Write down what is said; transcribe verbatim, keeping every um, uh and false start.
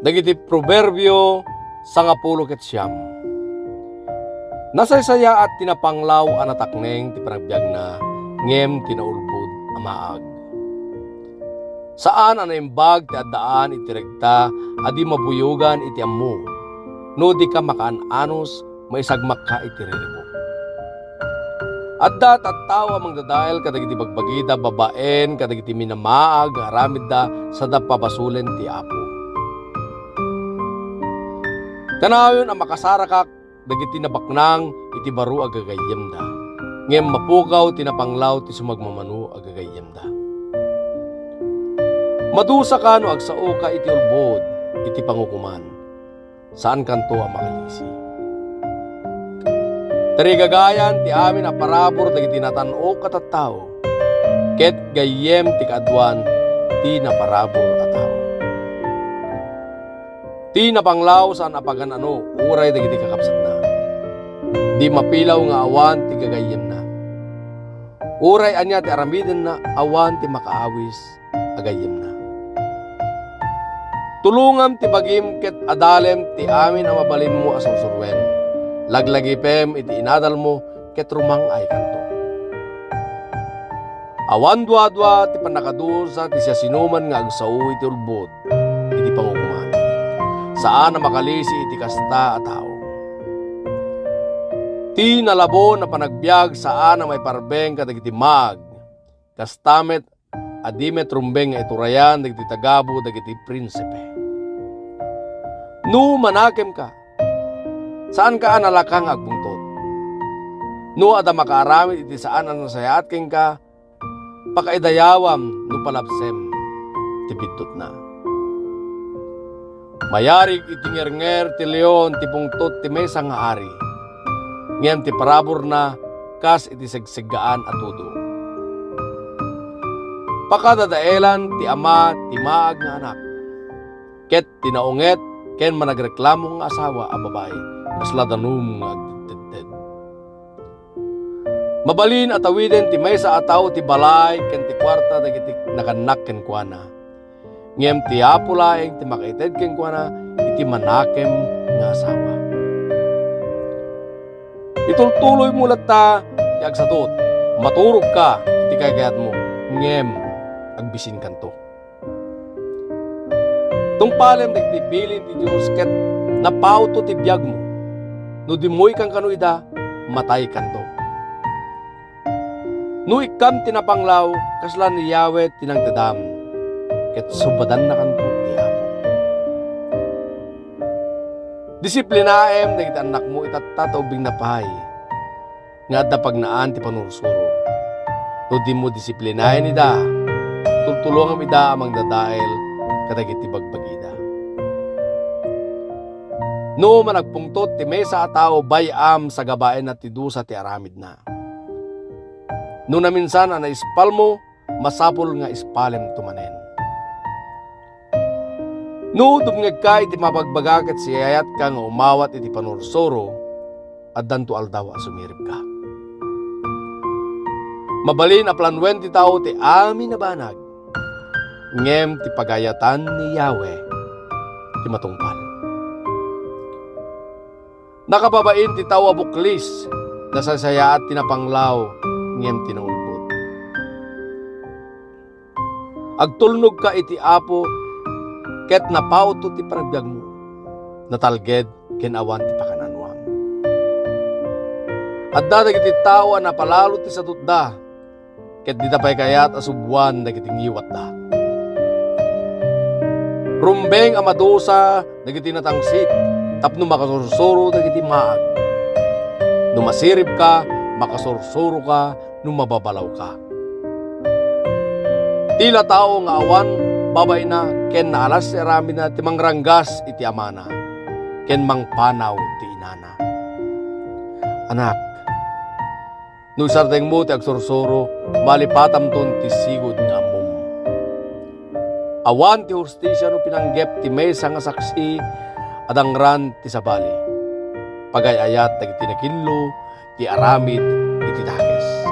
Dagiti Proverbio sangapulo ket siam. Nasaysayaat ti napanglaw a natakneng ti panagbiagna, ngem ti naulbod a maag. Saan a naimbag ti addaan iti rekta a di mabuyogan iti ammo. No dika makaan-anus, maisagmakka iti riribuk. Adda tattao a mangdadael kadagiti bagbagida babaen kadagiti minamaag nga aramidda sada pabasolen ti Apo. Kanayon a makasarakak dagiti nabaknang iti baro a gagayyemda, ngem mapukaw ti napanglaw ti sumagmamano a gagayyemda. Madusaka no agsaoka iti ulbod iti pangukoman. Saankanto a makalisi. Tarigagayan ti amin a parabur dagiti natan-ok a tattao, ket gayyem ti kaaduan ti naparabur a tao. Ti napanglaw saan a pagan-ano uray dagiti kakabsatna. Di mapilaw nga awan ti gagayyemna. Uray ania ti aramidenna, awan ti makaawis a gayyemna. Tulongam ti bagim ket adalem ti amin a mabalinmo a sursuruen. Laglagipem iti inadalmo ket rumang-aykanto. Awan duadua ti pannakadusa ti siasinoman nga agsao iti ulbod iti pangukoman. Saan a makalisi iti kasta a tao. Ti nalabon a panagbiag saan a maiparbeng kadagiti maag, kasta met a di met rumbeng nga iturayan dagiti tagabu dagiti prinsipe. No manakemka, saanka a nalaka nga agpungtot. No adda makaaramid iti saan a nasayaat kenka, pakaidayawam no palabsem ti biddutna. Mayarig iti ngernger ti leon ti pungtot ti maysa nga ari, ngem ti paraburna kas iti segseggaan a tudo. Pakadadaelan ti ama ti maag nga anak, ket ti naunget ken managreklamo nga asawa a babai kasla danum nga agdeddedded. Mabalin a tawiden ti maysa a tao ti balay ken ti kuarta dagiti nagannak kenkuana. Ngem ti Apo laeng ti makaited kenkuana iti manakem nga asawa. Itultuloymo latta ti agsatut. Maturogka iti kaykayatmo, ngem agbisinkanto. Tungpalem dagiti bilin ti Dios ket napawto ti biagmo. No dimmoykan kano ida, mataykanto. No ikkam ti napanglaw, kasla ni Yahweh ti nangtedam, ket subadannakanto ti Apo. Disiplinaem dagiti annakmo itatta ta ubingna pay nga adda pagnaan ti panursuro. No dimo disiplinaen ida, tultulongam ida a mangdadael kadagiti bagbagida. No managpungtot ti maysa a tao, bay-am sagabaenna ti dusa ti aramidna. No naminsan a naispalmo, masapul nga ispalem to manen. No dumngegka iti mabagbaga ket siyayatka nga umawat iti panursuro, addanto aldaw a sumiribka. Mabalin a planuen ti tao ti amin a banag, ngem ti pagayatan ni Yahweh ti matungpal. Nakababain ti tao a buklis, nasaysayaat ti napanglaw ngem ti naulbod. Agtulnogka iti Apo ket napawto ti panagbiagmo. Natalged ken awan ti pakananoam. Adda dagiti tao a napalalo ti satutda, ket dida pay kayat a suboan dagiti ngiwatda. Rumbeng a madusa dagiti natangsit tapno makasursuro dagiti maag. No masiribka, makasursuroka no mababalawka. Ti la tao nga awan babaina ken naalas ti aramidna ti mangranggas iti amana ken mangpanaw ti inana. Anak, no isardengmo ti agsursuro, malipatamton ti sigud nga ammom. Awan ti hustisia no pinanggep ti maysa nga saksi a dangran ti sabali. Pagay-ayat dagiti nakillo ti aramid iti dakes.